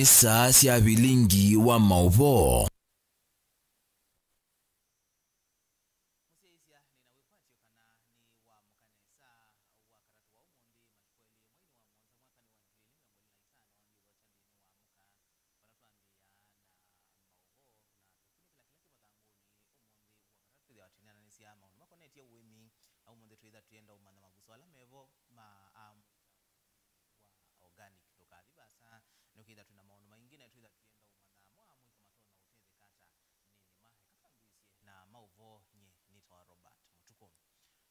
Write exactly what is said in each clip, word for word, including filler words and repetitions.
Saa sya vilingi wa maũvoo. Mũsyaĩĩsya, nĩ na wĩkwatyo kana nĩ waamũka nesa wa katatũ wa ũmũnthĩ, matukũ elĩ, mweinĩ wa mũonza, mwakanĩ wa ngili ilĩ mĩongo ĩlĩ na itano, nĩ ũthokya nthĩnĩ wa Amũka, vala twambĩĩa na maũvoo na tũkunĩkĩla kĩla kĩ mathangũnĩ ũmũnthĩ wa katatũ. Twĩthĩwa tũineananĩsya maũndũ makonetye ũĩmi, na ũmũnthĩ twĩtha tũyenda ũmanya mavuso ala mevo ma, a, wa organic. Ndũkathi vaasa, nĩũkĩtha twĩ na maũndũ maingĩ, na twĩtha tũyenda ũmanya mo amũika matonya ũtetheka ata nĩ nĩma. Eka twambĩĩsye na maũvoo. Nyie nĩtawa Robert Mũtukũ.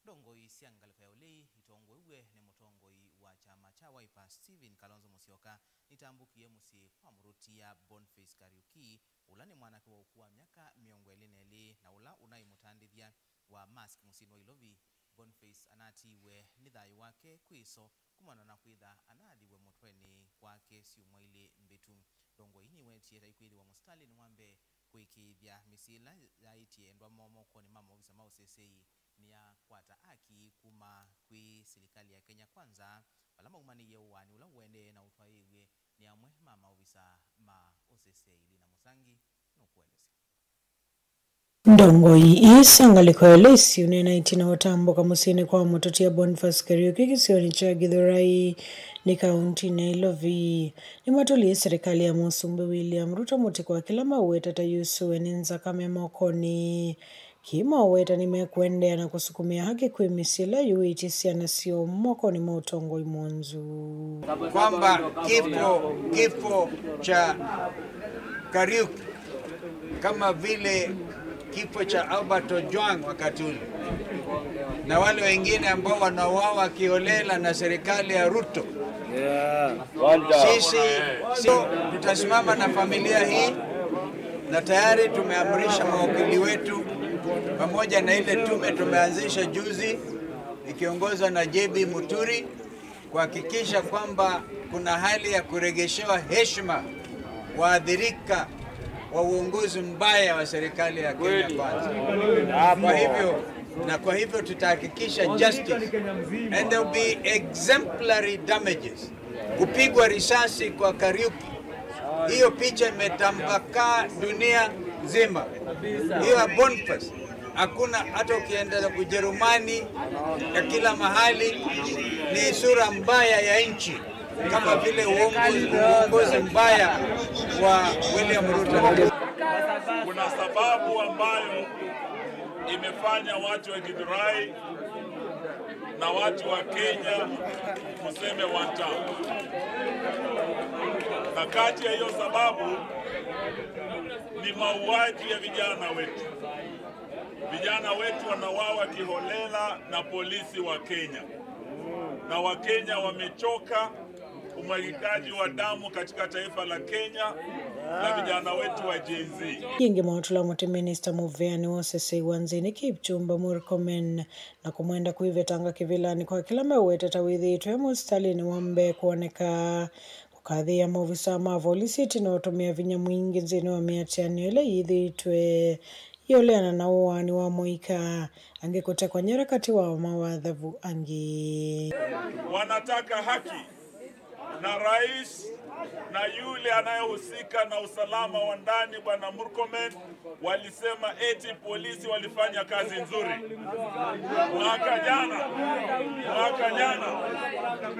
Ndongoi sya ngalĩko ya ũlei itongoew'e nĩ mũtongoi wa kyama kya Wiper, Stephen Kalonzo Musyoka, nitambũkie mũsyĩ kwa mũrũtia Boniface Kariuki, ũla nĩ mwanake wa ũkũũ wa myaka mĩongo ĩlĩ na ĩlĩ, na ũla ũnaĩ mũtandĩthya wa mask mũsyĩnĩ wa Ilovi. Boniface anatiiwe nĩ thayũ wake kwĩ ĩso kumana na kwĩtha anaathiwe mũtwenĩ kwake syumwa ilĩ mbĩtu. Ndongoi nĩwetie ta ikwĩthĩwa mũsitalĩnĩ wa mbee kũĩkĩĩthya mĩsyĩ ĩla yaĩtye endwa moo mokonĩ ma maovisa ma ũseseĩ nĩyakwata aki kuma kwĩ silikalĩ ya Kenya Kwanza, vala maumanĩie ũaani ũla ũendee na ũtwaĩĩw'e nĩ amwe ma maovisa ma ũseseĩ. Lina Mũsangi nũkũelesya. Ndongoi ii sya ngalĩko ya ũlei syũneena ĩtina wa ũtambũka mũsyĩnĩ kwa mũtũtia Boniface Kariuki kĩsionĩ kya Gĩthũrai nĩ kaũntinĩ ya Ilovi. Nĩmatũlie silikalĩ ya Mũsumbĩ William Ruto mũtĩ kwa kĩla maweta ta yusũwe nĩ nzakame mokonĩ. Kĩĩ maweta nĩmekũendeea na kũsukumĩa haki kwĩ mĩsyĩ ĩla yũĩtye syana syoo mokonĩ ma ũtongoi mwonzu. Kwamba kifo, kifo cha Kariuki kama vile kifo cha Albert Ojwang wakati ule na wale wengine ambao wanauawa kiholela na serikali ya Ruto. Sisi, sisi tutasimama na familia hii, na tayari tumeamrisha mawakili wetu pamoja na ile tume tumeanzisha juzi ikiongozwa na J B Muturi kuhakikisha kwamba kuna hali ya kuregeshewa heshima waathirika wa uongozi mbaya wa serikali ya Kenya Kwanza. Kwa hivyo, na kwa hivyo tutahakikisha justice and there will be exemplary damages. Kupigwa risasi kwa Kariuki, hiyo picha imetapakaa dunia nzima. Hiyo ya Boniface, hakuna, hata ukienda Ujerumani, ya kila mahali ni sura mbaya ya nchi, kama vile uongozi, uongozi mbaya wa William Ruto. Kuna sababu ambayo imefanya watu wa Githurai na watu wa Kenya tuseme one term. Na kati ya hiyo sababu ni mauaji ya vijana wetu. Vijana wetu wanauawa kiholela na polisi wa Kenya. Na Wakenya wamechoka umwagikaji wa damu katika taifa la Kenya na vijana wetu wa Gen Z. Yĩngĩ maũtũla mũtĩ minista mũveani wa ũseseĩ wa nzĩnĩ Kipchumba Murkomen na kũmwenda kwĩvetanga kĩvĩlanĩ kwa kĩla meũweta ta wĩthĩĩtwe e mũsitalĩnĩ wa mbee kwoneka. Kũkathĩĩa maovisa ma volisi ĩtina wa ũtũmĩa vinya mwingĩ nthĩnĩ wa mĩatĩanĩo ĩla yĩthĩĩtwe yĩũleana na ũaani wa mũika, angĩ kũtekwa nyara katĩ wa mawathavu angĩ. Wanataka haki, na rais na yule anayehusika na usalama wa ndani, Bwana Murkomen, walisema eti polisi walifanya kazi nzuri. Mwaka jana, mwaka jana,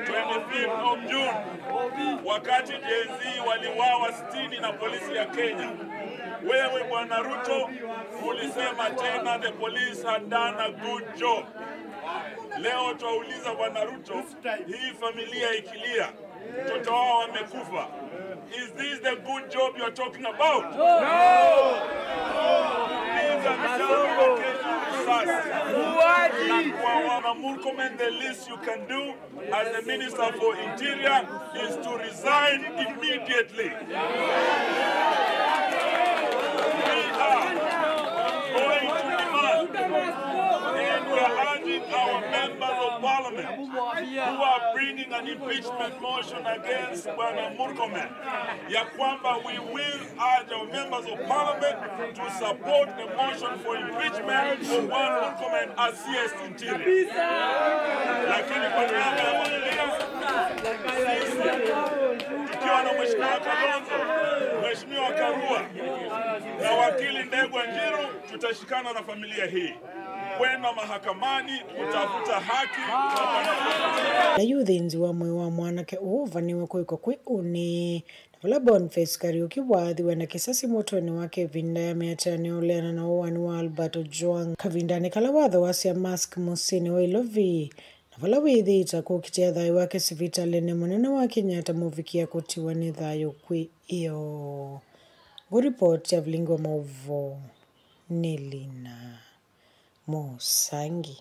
twenty-fifth of June, wakati Gen Z waliwawa sitini na polisi ya Kenya, wewe Bwana Ruto ulisema tena the police had done a good job. Leo twauliza Bwana Ruto, hii familia ikilia, mtoto wao amekufa, is this the good job you are talking about? No! These are the same. Muuaji! Na kwa Bwana Murkomen, the least you can do as the Minister for Interior is to resign immediately. We are going to demand, and we are urging our members of parliament who are bringing an impeachment motion against Bwana Murkomen, ya kwamba we will urge our members of parliament to support the motion for impeachment of Bwana Murkomen as C S Interior. Lakini kwa niaba ya familia, sisi tukiwa na Mheshimiwa Kalonzo, Tutashikana na familia hii kwenda mahakamani kutafuta haki kwa wanafunzi. Na yu ũthĩnzi wa mwĩĩ wa mwanake ũũ ũvanĩwe kwĩkwa kwĩ ũnĩ. Na vala Boniface Kariuki waathiwe na kĩsasi mũtwenĩ wake ĩvinda ya mĩatĩanĩo ũleana na ũwani wa Albert Ojwang kavindanĩ kala watho wasya mask mũsyĩnĩ wa Ilovi, na vala wĩthĩĩte kũkitĩa thayũ wake sivitalĩnĩ mũnene wa Kenyatta mũvikia kũtiwa nĩ thayũ kwĩ ĩoo. Ngũ report ya vilingi wa maũvoo nĩ Lina Mũsangi.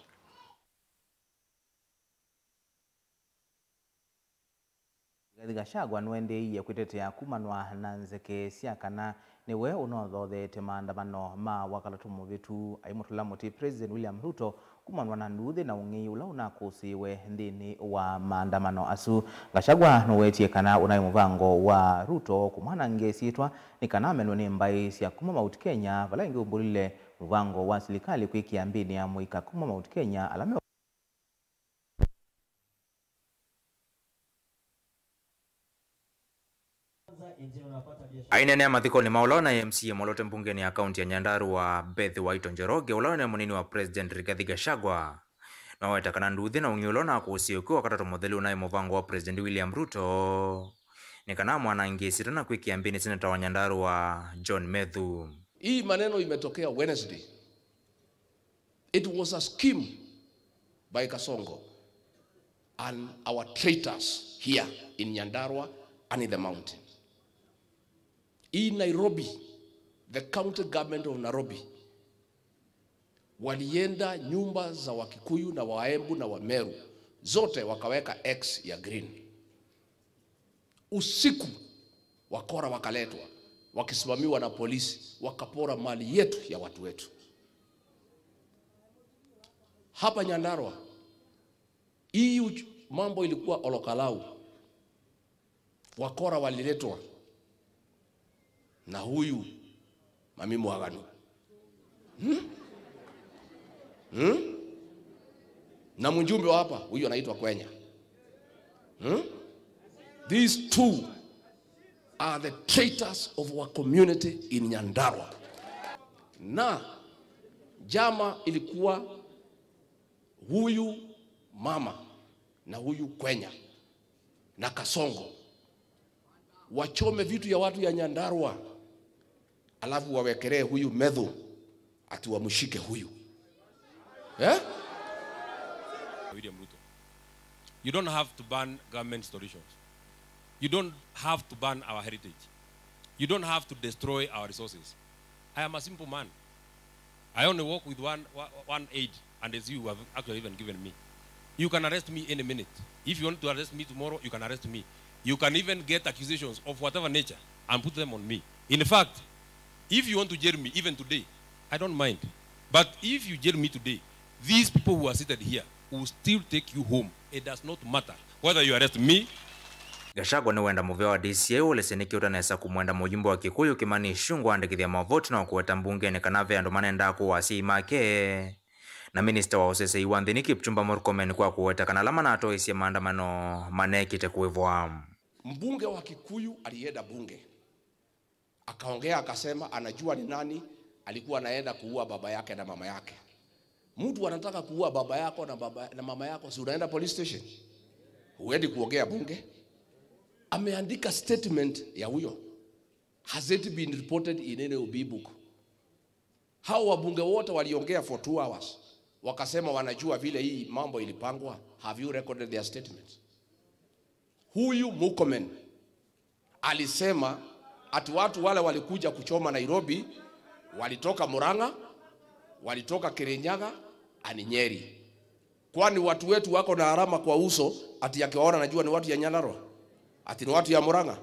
Rigathi Gachagua nũendeeie kwĩtetea kumanwa na nzeke sya kana nĩwe ũnothotheete maandamano ma Wakatatũ mũvĩtu, aimũtũla mũtĩ President William Ruto kumanwa na nduuthĩ na ũng'ei ũla ũnakũsĩĩwe nthĩnĩ wa maandamano asu. Gachagua nũwetie kana ũnaĩ mũvango wa Ruto kũmwanangĩa ĩsyĩtwa nĩ kana amenwe nĩ mbaĩ sya kuma Mount Kenya, vala ĩngĩ ũmbũlile mũvango wa silikalĩ kwĩkĩa mbĩnĩ ya mũika kuma Mount Kenya ala me Aineenea mathikonĩ ma ũla ũnaĩ M C A mwolote mbungenĩ ya kaunti ya Nyandarua, Beth Waito Njoroge, ũla ũnaĩ mũnini wa President Rigathi Gachagua, noweta kana nduuthĩ na ũng'ei ũla ũnakũsĩĩwe kwĩ Wakatatũ mũthelu ũnaĩ mũvango wa President William Ruto nĩ kana amwanangĩsye na kwĩkĩa mbĩnĩ seneta wa Nyandarua John Methu. Hii maneno imetokea Wednesday. It was a scheme by Kasongo and our traitors here in Nyandarua and in the mountain. In Nairobi, the county government of Nairobi walienda nyumba za Wakikuyu na Waembu na Wameru, zote wakaweka X ya green. Usiku wakora wakaletwa, wakisimamiwa na polisi, wakapora mali yetu ya watu wetu. Hapa Nyandarua, hii uch-, mambo ilikuwa Olokalau. Wakora waliletwa na huyu Mami Mwaganu. Hmm? Hmm? Na mjumbe wa hapa, huyu anaitwa Kwenya. Hmm? These two are the traitors of our community in Nyandarua. Na jama ilikuwa huyu mama na huyu Kwenya na Kasongo wachome vitu ya watu ya Nyandarua, alafu wawekelee huyu Methu ati wamshike huyu. Eh? William Ruto, you don't have to burn government institutions. You don't have to burn our heritage. You don't have to destroy our resources. I am a simple man. I only walk with one, one, one aid, and as you have actually even given me. You can arrest me any minute. If you want to arrest me tomorrow, you can arrest me. You can even get accusations of whatever nature and put them on me. In fact, if you want to jail me even today, I don't mind. But if you jail me today, these people who are seated here will still take you home. It does not matter whether you arrest me. Gachagua nĩwenda mũvĩa wa D C I ũlesye nĩkĩ ũtanesa kũmwenda mũyumbe wa Kikuyu Kimani Ichung'wah aandĩkĩthya mavoti na kũweta mbungenĩ kana ve andũ manendaa kũwa asyai make. Na minista wa ũseseĩ wa nthĩnĩ Kipchumba Murkomen kwa kũweta kana ala manatoeisye maandamano maneekĩte kũĩvwa. Mbunge wa Kikuyu alienda bunge. Akaongea akasema anajua ni nani alikuwa anaenda kuua baba yake na mama yake. Mtu anataka kuua baba yako na baba, na mama yako, si unaenda police station? Huendi kuongea bunge. Ameandika statement ya huyo. Has it been reported in any O B book? Hao wabunge wote waliongea for two hours, wakasema wanajua vile hii mambo ilipangwa. Have you recorded their statements? Huyu Murkomen alisema ati watu wale walikuja kuchoma Nairobi walitoka Murang'a, walitoka Kirinyaga and Nyeri. Kwani watu wetu wako na alama kwa uso ati akiwaona anajua ni watu ya Nyandarua? Ati ni watu ya Murang'a?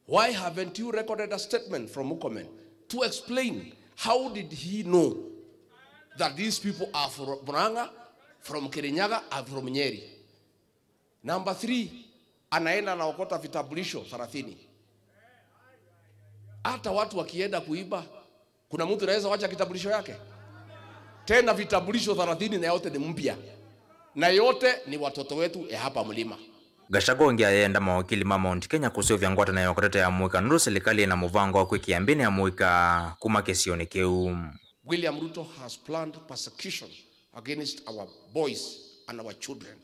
Why haven't you recorded a statement from Murkomen to explain how did he know that these people are from Murang'a, from Kirinyaga, and from Nyeri? Number three, anaenda anaokota vitambulisho thelathini. Hata watu wakienda kuiba, kuna mtu anaweza wacha kitambulisho yake? Tena vitambulisho thelathini na yote ni mpya. Na yote ni watoto wetu ya hapa mlima. Gachagua ũngĩ ayenda mawakili ma Mount Kenya kũseũvya ngwatanĩo ya kũtetea amũika nũndũ silikalĩ ĩna mũvango wa kwĩkĩa mbĩnĩ amũika kuma kĩsionĩ kĩu. William Ruto has planned persecution against our boys and our children.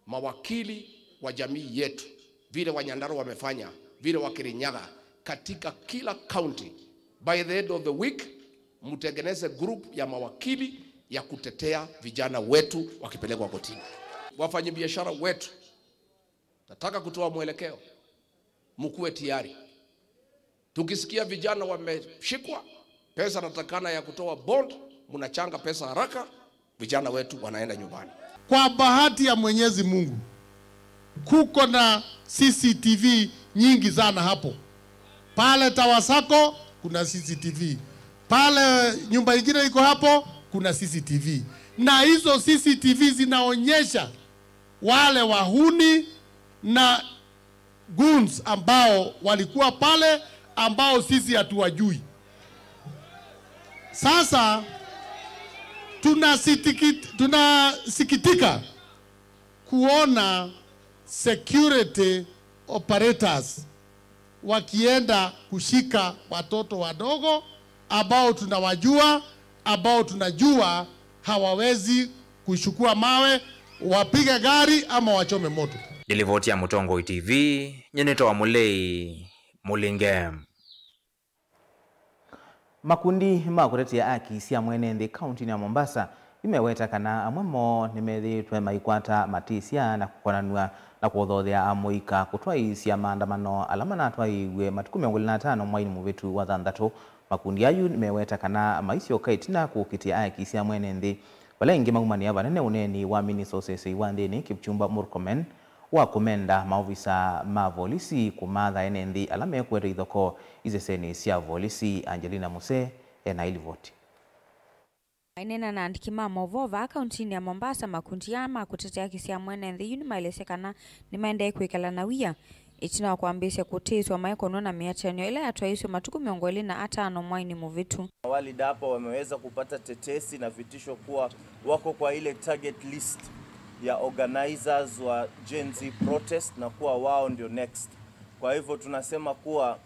Mawakili wa jamii yetu, vile wa Nyandarua wamefanya, vile wa Kirinyaga, katika kila county, by the end of the week, mtengeneze group ya mawakili ya kutetea vijana wetu wakipelekwa kotini. Wafanyabiashara wetu, nataka kutoa mwelekeo, mkuwe tayari. Tukisikia vijana wameshikwa, pesa natakana ya kutoa bond, mnachanga pesa haraka, vijana wetu wanaenda nyumbani. Kwa bahati ya Mwenyezi Mungu, kuko na C C T V nyingi sana hapo. Pale Tawasako kuna C C T V. Pale nyumba ingine iko hapo kuna C C T V. Na hizo C C T V zinaonyesha wale wahuni na goons ambao walikuwa pale, ambao sisi hatuwajui. Sasa tunasitikit-, tunasikitika kuona security operators wakienda kushika watoto wadogo ambao tunawajua, ambao tunajua hawawezi kuchukua mawe, wapige gari ama wachome moto. Nĩ livoti ya Mũtongoi T V, nyie nĩtawa Mũlei Mũlinge. Makundi ma kũtetea haki sya mwene nthĩ kauntinĩ ya Mombasa nĩmeweta kana amwe moo nĩmethĩĩtwe maikwata matĩsya na kũkonanw'a na kũthothea amũika kũtwaĩĩsya maandamano ala manatwaĩĩw'e matukũ mĩongo ĩlĩ na atano mwainĩ mũvĩtu wa thanthatũ. Makundi ayu nĩmeweta kana maisyoka ĩtina kũkitĩa haki sya mwene nthĩ, vala ĩngĩ maumanĩa vanene ũneeni wa minista ũsesei wa nthĩnĩ Kipchumba Murkomen wa kũmenda maovisa ma volisi kũmatha ene nthĩ ala mekwete ithokoo isesenĩ sya volisi. Angelina Muse ena ilivoti. Maineena na andĩki ma maũvoo vaa kauntinĩ ya Mombasa, makundi aa ma kũtetea haki sya mwene nthĩ yu nĩmaelesya kana nĩmaendee kwĩkala na wia ĩtina wa kwambĩĩsya kũtĩswa maekũnwa na mĩatĩanĩo ĩla yatwaĩĩswe matukũ mĩongo ĩlĩ na atano mwainĩ mũvĩtu. Awali DAPA wameweza kupata tetesi na vitisho kuwa wako kwa ile target list ya organizers wa Gen Z protest na kuwa wao ndio next. Kwa hivyo tunasema kuwa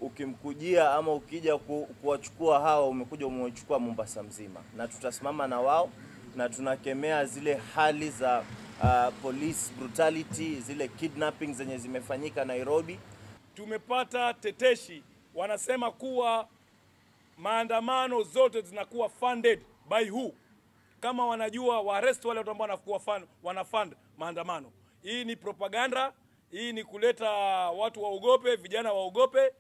ukimkujia ama ukija ku-, kuwachukua hawa, umekuja umewachukua Mombasa mzima, na tutasimama na wao, na tunakemea zile hali za, ah, police brutality, zile kidnapping zenye zimefanyika Nairobi. Tumepata teteshi wanasema kuwa maandamano zote zinakuwa funded by who? Kama wanajua, wa arrest wale watu ambao wanakuwa fund, wana fund maandamano. Hii ni propaganda, hii ni kuleta watu waogope, vijana waogope.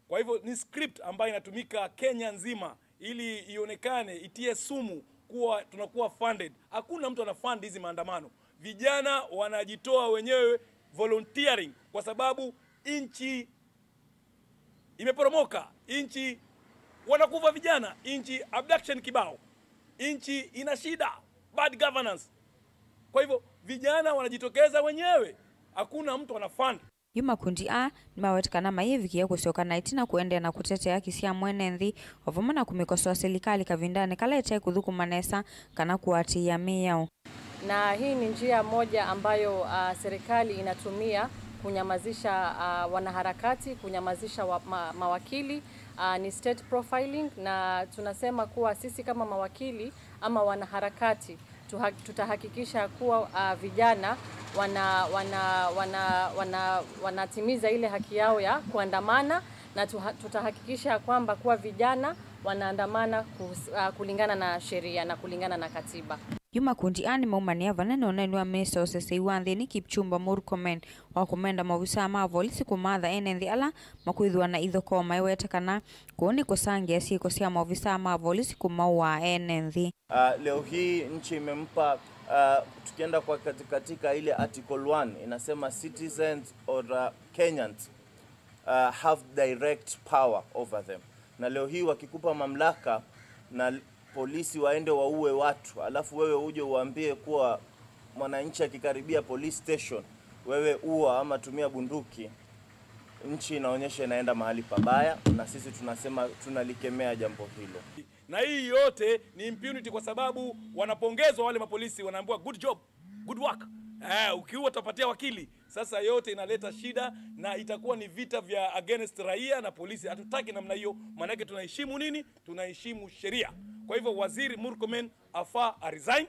Kwa hivyo ni script ambayo inatumika Kenya nzima ili ionekane, itie sumu kuwa tunakuwa funded. Hakuna mtu ana fund hizi maandamano. Vijana wanajitoa wenyewe volunteering kwa sababu nchi imeporomoka, nchi wanakufa vijana, nchi abduction kibao, nchi ina shida, bad governance. Kwa hivyo vijana wanajitokeza wenyewe, hakuna mtu ana fund. Yu makundi aa nĩmaweta kana mayĩvikĩe kũsyoka na ĩtina kũendeea na kũtetea haki sya mwene nthĩ, o vamwe na kũmĩkosoa silikalĩ kavindanĩ kala ĩte kũthũkũma nesa kana kũatĩĩa mĩao. Na hii ni njia moja ambayo, ah, serikali inatumia kunyamazisha, ah, wanaharakati, kunyamazisha wa, ma, mawakili, ah, ni state profiling, na tunasema kuwa sisi kama mawakili ama wanaharakati tuha-, tutahakikisha kuwa, ah, vijana wana, wana, wana, wana, wanatimiza ile haki yao ya kuandamana, na tuha-, tutahakikisha kwamba kuwa vijana wanaandamana kus-, ah, kulingana na sheria na kulingana na katiba. Yu makundi aa nĩmaumanĩa vanene ũneeni wa minista ũsesei wa nthĩnĩ Kipchumba Murkomen wa kũmenda maovisaa ma volisi kũmatha ene nthĩ ala makwĩthĩwa na ithokoo, maiweta kana kũu nĩ kũsangĩa syĩko sya maovisaa ma volisi kũmaũaa ene nthĩ. Ah, leo hii nchi imempa, ah, tukienda kwa kati-, katika ile article one inasema citizens or, ah, Kenyans uh, have direct power over them. Na leo hii wakikupa mamlaka na l-, polisi waende waue watu, alafu wewe uje uambie kuwa mwananchi akikaribia police station, wewe ua ama tumia bunduki, nchi inaonyesha inaenda mahali pabaya, na sisi tunasema tunalikemea jambo hilo. Na hii yote ni impunity kwa sababu wanapongezwa wale mapolisi, wanaambiwa, "Good job, good work." Eh, ukiua utapatia wakili. Sasa yote inaleta shida na itakuwa ni vita vya against raia na polisi. Hatutaki namna hiyo, maanake tunaheshimu nini? Tunaheshimu sheria. Kwa hivyo Waziri Murkomen afaa a resign.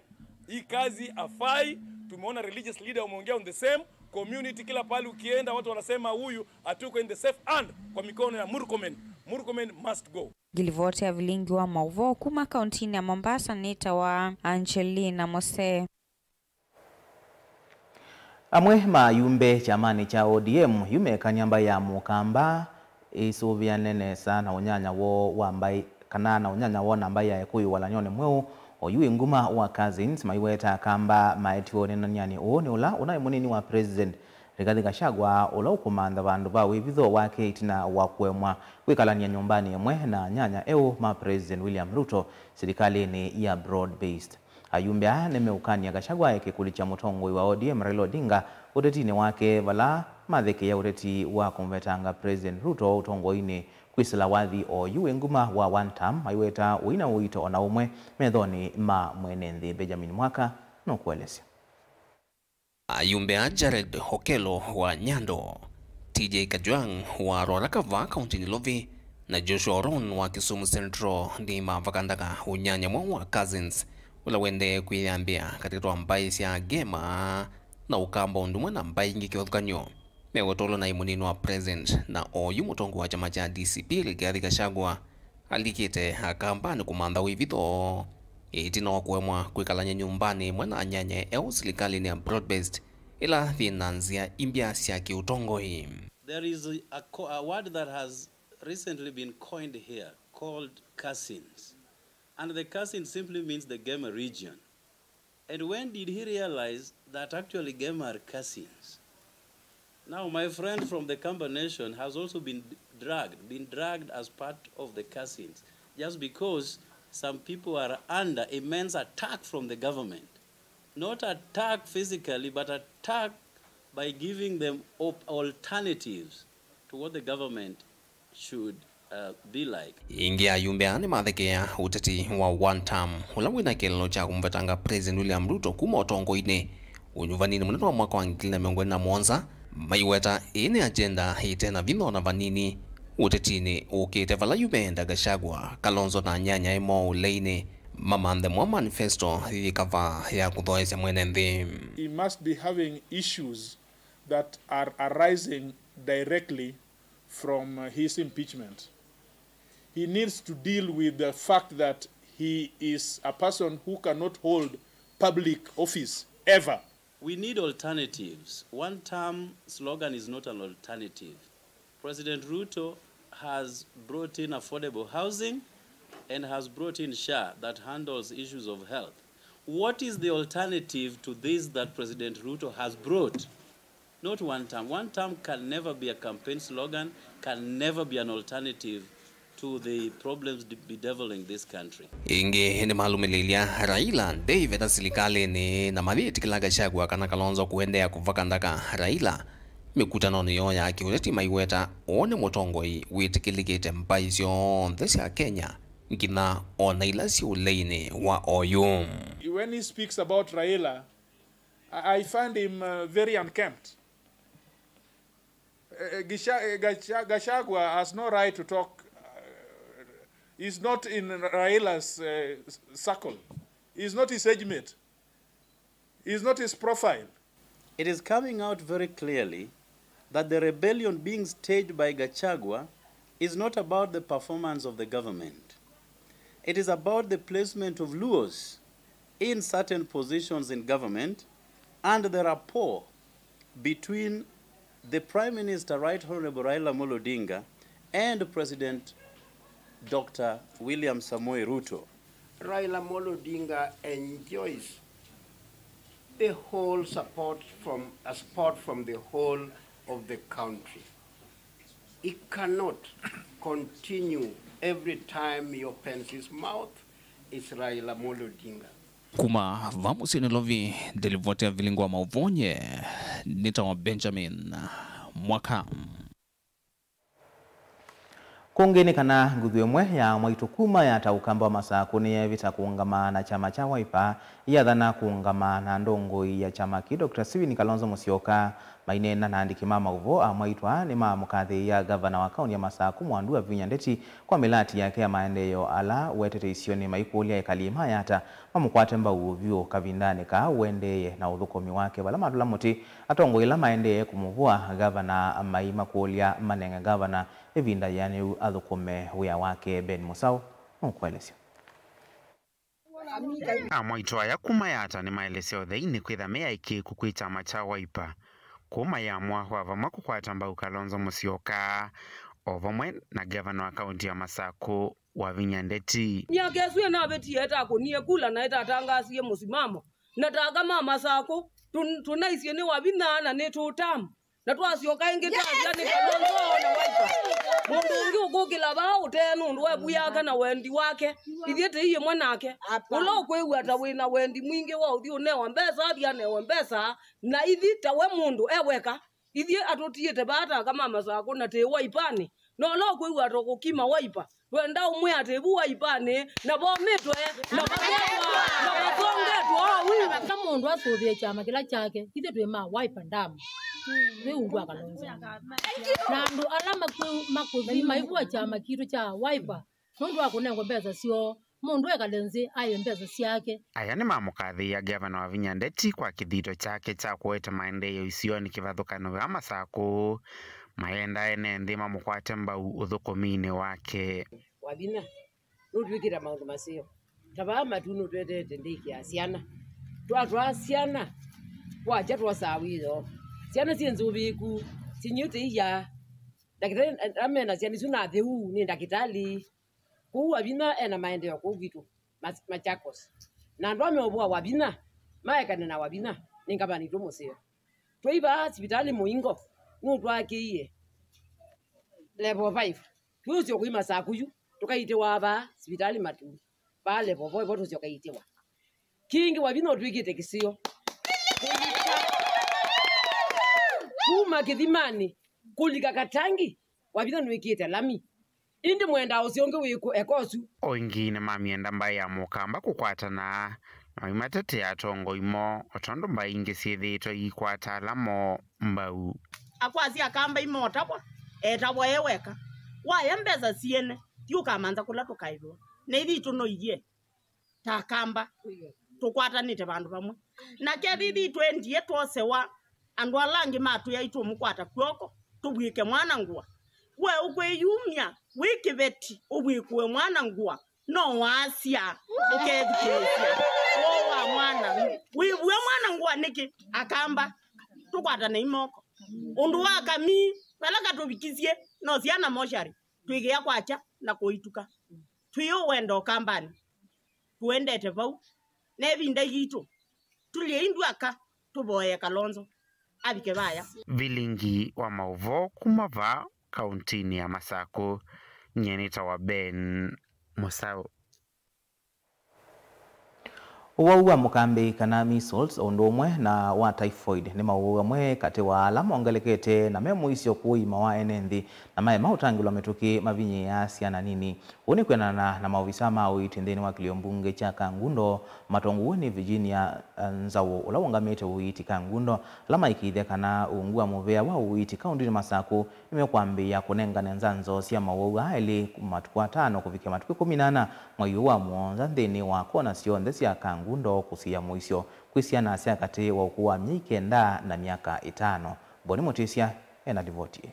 Hii kazi afai. Tumeona religious leader wameongea on the same community. Kila pahali ukienda watu wanasema huyu hatuko in the safe hand kwa mikono ya Murkomen. Murkomen must go. Ngilivoti ya vilingi wa mauvoo kuma kauntinĩ ya Mombasa nĩtawa Angelina Mose. Amwe ma ayumbe kyamanĩ kya O D M yu mekany'a mbaĩ ya Mũkamba ĩsũvĩane nesa na ũnyanya woo wa mbaĩ, kana na ũnyanya woo na mbaĩ ya Ekũyũ walany'onĩ mweũ, oyu wĩ nguma wa Cousins, maiweta Akamba maetie ũnenany'anĩ ũũ nĩ ũla ũnaĩ mũnini wa President Rigathi Gachagua, ũla ũkũmantha vandũ va wĩvitho wake ĩtina wa kũemwa kwĩkalany'a nyũmbanĩ ĩmwe na anyanya eũ ma President William Ruto silikalĩnĩ ya broad based. Ayumbe aa nĩmeũkany'a Gachagua eke kũlikya mũtongoi wa O D M Raila Odinga ũtetinĩ wake, vala mathekeea ũteti wa kũmũvetanga President Ruto ũtongoinĩ kwĩsĩla wathi oyu wĩ nguma wa one term, maiweta ũina ũito o na ũmwe methonĩ ma mwene nthĩ. Benjamin Mwaka nũkũelesya. Ayumbe a Jared Okello wa Nyando, T J Kajwang' wa Ruaraka vaa kaunti Nairobi, na Joshua Oron wa Kisumu Central nĩmavakandaka ũnyanya mweũ wa Cousins, ũla wendee kwĩyambĩa katĩ wa mbaĩ sya Gema na Ũkamba ũndũ ũmwe na mbaĩ ingĩ kĩvathũkany'o. Mewetolo na mũnini wa President na oyu mũtongoi wa kyama kya D C P Rigathi Gachagua alikĩte Akambanĩ kũmantha wĩvitho ĩtina wa kũemwa kwĩkalany'a nyũmbanĩ ĩmwe na anyanyae eũ silikalĩnĩ ya broad-based ĩla yĩ na nzĩa imbya sya kĩũtongoi. There is a, co- a word that has recently been coined here called Cousins. And the Cousins simply means the Gema region. And when did he realize that actually Gema are Cousins? Now, my friend from the Kamba Nation has also been dragged, been dragged as part of the Cousins, just because some people are under immense attack from the government. Not attack physically, but attack by giving them op- alternatives to what the government should, uh, be like. Ĩngĩ ayumbe aa nĩmathekeea ũteti wa one term, ũla wĩna kĩeleelo kya kũmũvetanga President William Ruto kuma ũtongoinĩ ũnyuvaninĩ mũnene wa mwaka wa ngili na mĩongo ĩlĩ na mũonza, maiweta ĩĩ nĩ agenda ĩte na vinya ona vanini ũtetinĩ ũkĩte, vala yu meenda Gachagua, Kalonzo na anyanyae moo ũleinĩ mamanthe mwa manifesto yĩ kavaa ya kũthoesya mwene nthĩ. He must be having issues that are arising directly from, uh, his impeachment. He needs to deal with the fact that he is a person who cannot hold public office ever. We need alternatives. One term slogan is not an alternative. President Ruto has brought in affordable housing and has brought in SHA that handles issues of health. What is the alternative to this that President Ruto has brought? Not one term. One term can never be a campaign slogan, can never be an alternative to the problems de- bedeviling this country. Ĩngĩ nĩmalũmĩlĩlya Raila ndaiveta silikalĩnĩ na mayĩtĩkĩla Gachagua kana Kalonzo kũendeea kũvakandaka Raila mĩkutanonĩ yoo ya kĩũteti, maiweta ũũ nĩ mũtongoi wĩtĩkĩlĩkĩte mbaĩ syonthe sya Kenya, nginya o na ila syĩ ũleinĩ wa oyu. When he speaks about Raila, I, I find him, uh, very unkempt. Uh, Gisha- uh, Gacha- Gachagua has no right to talk. Uh, he's not in Raila's, uh, s- circle. He's not his age mate. He's not his profile. It is coming out very clearly that the rebellion being staged by Gachagua is not about the performance of the government. It is about the placement of Luos in certain positions in government and the rapport between the Prime Minister, Right Honorable Raila Amolo Odinga, and President Doctor William Samoei Ruto. Raila Amolo Odinga enjoys the whole support from, a support from the whole of the country. He cannot continue every time he opens his mouth, it's Raila Amolo Odinga. Kuma va mũsyĩ Nairobi, ndelivoti ya vilingi wa mauvoo nye nĩtawa Benjamin Mwaka. Kũngĩ nĩ kana nguthu ĩmwe ya mwaitũ kuma Yatta, Ũkamba wa Masakũ, nĩyeevĩta kũũngama na kyama kya Wiper, yathana kũũngama na ndongoi ya kyama kĩĩ, Doctor Stephen Kalonzo Musyoka. Maineena na andĩki ma maũvoo, amwaitũ aa nĩmamũkathĩĩa ngavana wa kaũntĩ ya Masakũ, Mwandu Wavinya Ndeti, kwa mĩlati yake ya maendeeo ala wetete isionĩ, maikũlya ekali ma Yatta mamũkwate mbau vyũ kavindanĩ kaa ũendeeye na ũthũkũmi wake. Vala matũla mũtĩ, atongoi ala maendeee kũmũvũa ngavana maimakũlya manenge ngavana ĩvinda yĩanĩu athũkũme wĩa wake. Ben Mũsaũ nũkũelesya. Amwaitũ aya kuma Yatta nĩmaelesya ũtheinĩ kwĩtha me aĩkĩĩku kwĩ kyama kya Wiper, kũu mayĩamũa kwa vamwe kũkwata mbau Kalonzo Musyoka, o vamwe na ngavana wa kaũntĩ ya Masakũ, Wavinya Ndeti. Myaka ĩsu ĩnavĩtie ĩtakũnie kula na ĩtatangaasie mũsimamo, na ta aka ma Masakũ, tũ-, tũnaisye nĩ Wavinya na nĩ tũtamu. Na twasyoka ĩngĩ twavya nĩ Kalonzo na Wiper. Mũndũ ũngĩ ũkũkĩla vaa ũtee nũndũ wa ĩvu yake na wendi wake. Ithyĩ tĩi ĩmwe nake. Ũla ũkwĩw'a ta wĩ na wendi mwingĩ wa ũthi ũnewa mbesa, athi anewe mbesa, na ithi tawe mũndũ e weka. Ithyĩ atũtiĩte vaa ta aka ma Masakũ na tĩ Waipanĩ. Na ũla ũkwĩw'a ta ũkũkima Wiper, Wenda ũmwĩa atĩ vu Waipanĩ, na vomĩtwe, na vaketwa, na vathongetwe owi. Ka mũndũ asũvĩe kyama kĩla kyake, ithyĩ twĩ ma Wiper ndamu. Twĩ ungu wa Kalonzo. Na andũ ala makwĩ-, makũthi maivua kyama kitũ kya Wiper, nũndũ wa kũnengwa mbesa syoo, mũndũ ekale nzĩ aĩe mbesa syake. Aya nĩmamũkathĩĩa Ngavana Wavinya Ndeti kwa kĩthito kyake kya kũete maendeeo isionĩ kĩvathũkany'o ya Masakũ. Mayenda ene nthĩ mamũkwate mbau ũthũkũminĩ wake. Wavinya nũtwĩkĩte maũndũ maseo. Ta vaa matu nũtwetete ndĩkĩa syana. Twatwaa syana, kwakya twosaa wĩoo. Syana syĩ nzũvĩĩku, sinyu tĩiya. Ndakĩtalĩ amena syana isu na atheu nĩ ndakĩtalĩ. Kũu Wavinya ena maendeeo kũu kwitũ, Mas-, Machakos. Na andũ ameũvũa Wavinya, maekane na Wavinya, nĩ ngavana itũ mũseo. Twĩ vaa sivitalĩ mũingo, nũtwakĩie level five. Twĩũsyo kũima saa kuyu, tũkaitĩwa vaa sivitalĩ matu. Vaa level four ĩvo tũsyoka itĩwa. Kĩngĩ Wavinya ũtwĩkĩte kĩseo. Kuma Kĩthimanĩ, kũlika Katangi, Wavinya nĩwĩkĩte lami. Ĩndĩ mwendaa ũseo ũngĩ wĩkũ eka ũsu? O ĩngĩ nĩmamyenda mbaĩ ya Mũkamba kũkwatana, na maimatetea atongoi moo, o tondũ mbaĩ ingĩ syĩthĩĩtwe iikwata ala moo mbau. Akwasya Akamba imotavwa, etavwa e weka. Waya mbesa syene, thi ũkamantha kũla tũkaĩvĩwa. Na ithitũ no iye ta Akamba, tũkwatanĩte vandũ vamwe. Na kethĩthi twendie twosewa, andũ ala angĩ matwĩa itũmũkwata kw'oko, tũvw'ĩke mwana ngũa. We ũkwĩyumya wĩ kĩveti, ũvw'ĩkũe mwana ngũa, no waasya, ũkethukĩĩsya woo wa mwana. Wĩvue mwana ngũa nĩkĩ? Akamba, tũkwatane imoko. Ũndũ wa kamii, vala katũvikisye, no syana moshari, twĩkĩa kwakya na kũituka. Twĩ ũwendo Ũkambanĩ. Tũendete vau, na ĩvinda yitũ. Tũlyei ndw'aka, tũvoye Kalonzo avike vaya. Vilingi wa maũvoo kuma vaa kauntinĩ ya Masakũ, nyie nĩtawa Ben Mũsaũ. Ũwau wa mũkambĩ kana measles, o ũndũ ũmwe na wa typhoid, nĩ maũwau amwe katĩ wa ala mongelekete na me mũisyo kũima wa ene nthĩ, na maema ũtangĩlwa mĩtũkĩ mavinyĩĩaa syana nini. Ũu nĩ kwĩanana na maovisa ma ũiiti nthĩnĩ wa kĩlio mbunge kya Kangundo, matongoew'e nĩ Virginia, eh, Nzaũ, ũla ũũngamĩte ũiiti Kangundo, ala maĩkĩĩthya kana ungu wa mũvea wa ũiiti kaũntĩnĩ Masakũ nĩmekwambĩĩa kũnengane nzanzo sya maũwau aa elĩ kuma matukũ atano kũvikĩa matukũ ĩkũmi na ana mwai ũũ wa mũonza nthĩnĩ wa kona syonthe sya Kangundo kũsiĩa mũisyo kwĩ syana sya katĩ wa ũkũũ wa myei kenda na myaka ĩtano. Boni Mũtĩsya ena livoti ĩĩ.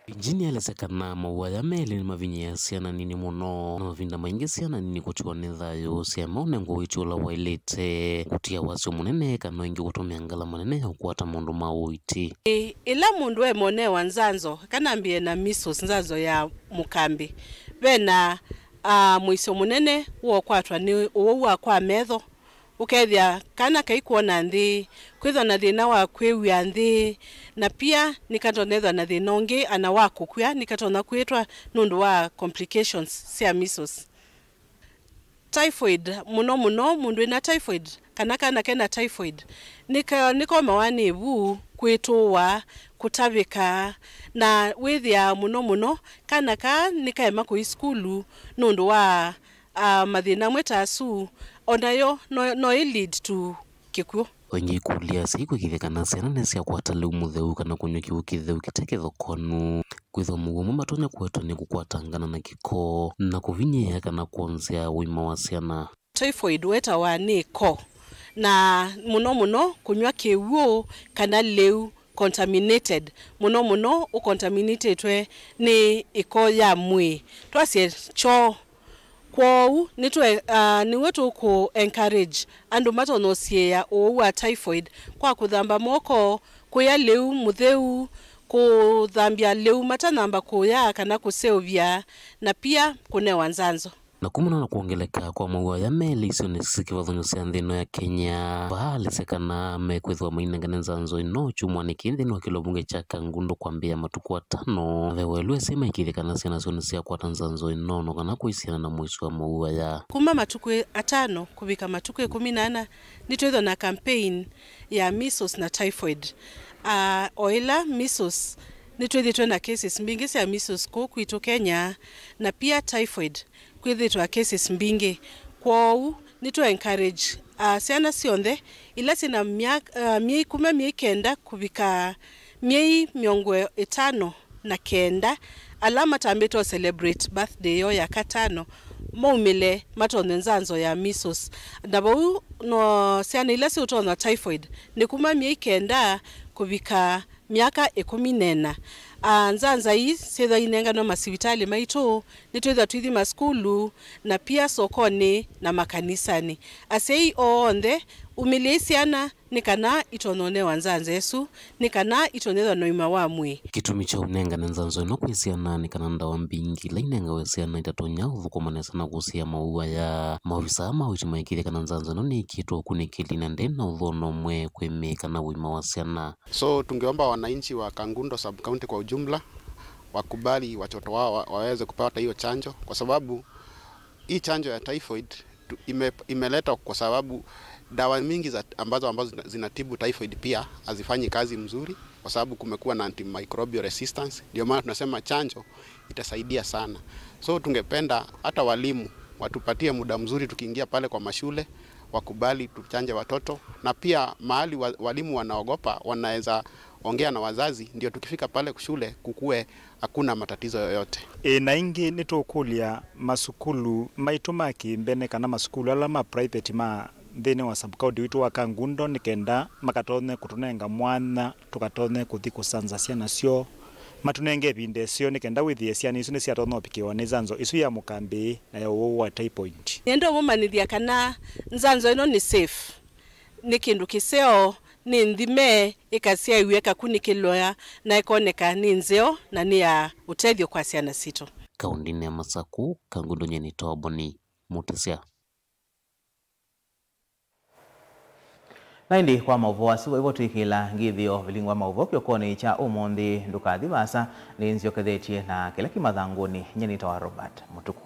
Virginia aelesya kana maũwau aya me elĩ nĩmavinyĩĩaa syana nini mũno, na mavinda maingĩ syana nini kũtiwa nĩ thayũ syaema ũnengwa ũiiti ũla waĩlĩte, kũtia wasyo mũnene kana ĩngĩ kũtũmĩa ngalama nene ya kũkwata maũndũ ma ũiiti. Ĩ-, ĩla mũndũ emonewa nzanzo, kana ambĩe na measles, nzanzo ya mũkambĩ, ve na, ah, mũisyo mũnene wa ũkwatwa nĩ ũwau wa kwa metho, Ũkethĩa kana kaikwona nthĩ, kwĩthwa na thĩna wa kwĩw'a nthĩ, na pia nĩkatonya ethwa na thĩna ũngĩ ana wa kũkw'a nĩkatonya kwĩtwa nũndũ wa complications sya measles. Typhoid, mũno mũno mũndũ wĩna typhoid kana kana kena typhoid, nĩka-, nĩkomawa nĩ ĩvu, kwĩtũũa, kũtavĩka, na wĩthĩaa mũno mũno kana kaa nĩkaema kũi sukulu nũndũ wa, ah, mathĩna amwe ta asu, o nayo no, no ĩ lead to kĩkw'ũ. Aingĩ ikũlya asyai kwĩkĩĩthya kana syana nĩsyakwata lĩu mũtheu kana kũnywa kĩw'ũ kĩtheu kĩte kĩthokonu. Kwĩthwa mũuo ũmwe matonya kũetwa nĩ kũkwatangana na kĩko na kũvinyĩĩa kana kwonzea ũima wa syana. Typhoid wetawa nĩ ĩko, na mũno mũno kũnyw'a kĩw'ũ kana lĩu contaminated, mũno mũno ũcontaminatetwe nĩ ĩko ya mwĩĩ, twasye kyoo. Kwoou nĩtwe, ah, nĩw'o tũkũ encourage andũ matonya ũsiĩĩa ũwau wa typhoid kwa kũthamba moko, kũya lĩu mũtheu, kũthambya lĩu matanamba kũya kana kũseũvya, na pia kũnewa nzanzo. Na kumana na kwongeleka kwa mawau aya melĩ isionĩ sya kĩvathũkany'o sya nthĩ ĩno ya Kenya, vaa alĩsya kana mekwĩthĩwa mainengane nzanzo ĩno kyumwanĩ kĩĩ nthĩnĩ wa kĩlungu kya Kangundo kwambĩĩa matukũ atano. Ve waĩlu ese maĩkĩĩthye kana syana syoo nĩsyakwata nzanzo ĩno no kana kũisiana na mũisyo wa mawau aya. Kuma matukũ atano kũvika matukũ ĩkũmi na ana, nĩtwĩthwa na campaign ya measles na typhoid. Ah, o ĩla measles, nĩtwĩthĩtwe na cases mbingĩ sya measles kũu kwitũ Kenya, na pia typhoid kwĩthĩtwa cases mbingĩ. Kwoou nĩtũ encourage, ah, syana syonthe ila syĩna myaka, ah, myei, kuma myei kenda kũvika myei mĩongo ĩtano na kenda, ala matambĩte ũ celebrate birthday yoo ya katano, maumĩle matonye nzanzo ya measles. Na vau no syana ila siũtonywa typhoid nĩ kuma myei kenda kũvika myaka ĩkũmi na ĩna. Ah, nzanza ii syĩthwa inenganwa masivitalĩ maitũ, nĩtwĩthwa tũithi masukulu, na pia sokonĩ na makanisanĩ. Asyai onthe, umĩlyai syana nĩ kana itonye ũnewa nzanza ĩsu, nĩ kana itonyethwa na ũima wa mwĩĩ. Kĩtumi kya ũnengane nzanzo ĩno kwĩ syana nĩ kana ndawa mbingĩ ila inengawe syana itatonya ũthũkũma nesa na kũsiĩĩa mawau aya. Maovisa ma ũiiti maĩkĩĩthya kana nzanzo ĩno nĩĩkĩtwe ũkunĩkĩli na ndĩ na ũthũano ũmwe kwĩ mĩĩ kana ũima wa syana. So tungeomba wananchi wa Kangundo sub-county kwa ujumla wakubali watoto wao wa-, waweze kupata hiyo chanjo, kwa sababu hii chanjo ya typhoid tu-, ime-, imeletwa kwa sababu dawa mingi za, ambazo, ambazo zina-, zinatibu typhoid pia hazifanyi kazi mzuri, kwa sababu kumekuwa na antimicrobial resistance. Ndio maana tunasema chanjo itasaidia sana. So tungependa hata walimu watupatie muda mzuri tukiingia pale kwa mashule, wakubali tuchanje watoto, na pia mahali wa-, walimu wanaogopa, wanaweza ongea na wazazi, ndio tukifika pale shule kukue hakuna matatizo yoyote. Ĩ, na ĩngĩ nĩtũkũlya masukulu maitũ ma kĩmbene kana masukulu ala ma private ma nthĩnĩ wa sub-county witũ wa Kangundo nĩ kenda makatonye kũtũnenga mwanya tũkatonye kũthi kũsanza syana syoo, matũnenge ĩvinda ĩseo nĩ kenda wĩthĩe syana isu nĩsyatonya ũvikĩwa nĩ nzanzo ĩsu ya mũkambĩĩ na ya ũwau wa typhoid. Nĩenda ũmũmanyĩthya kana nzanzo ĩno nĩ safe, nĩ kĩndũ kĩseo, nĩ nthime, ĩkasyaĩw'a ĩkakunĩkĩlwa na ĩkoneka nĩ nzeo na nĩ ya ũtethyo kwa syana sitũ. Kaũndĩnĩ ya Masakũ, Kangundo nyie nĩ Toboni Mũtĩsya. Na ĩndĩ kwa maũvoo asu, vaivo twĩkĩla ngĩthĩo vilingi wa maũvoo kĩokonĩ kya ũmũnthĩ. Ndũkathi vaasa, nĩnzyokethetye na kĩla kĩ mathangũnĩ. Nyie nĩtawa Robert Mũtuku.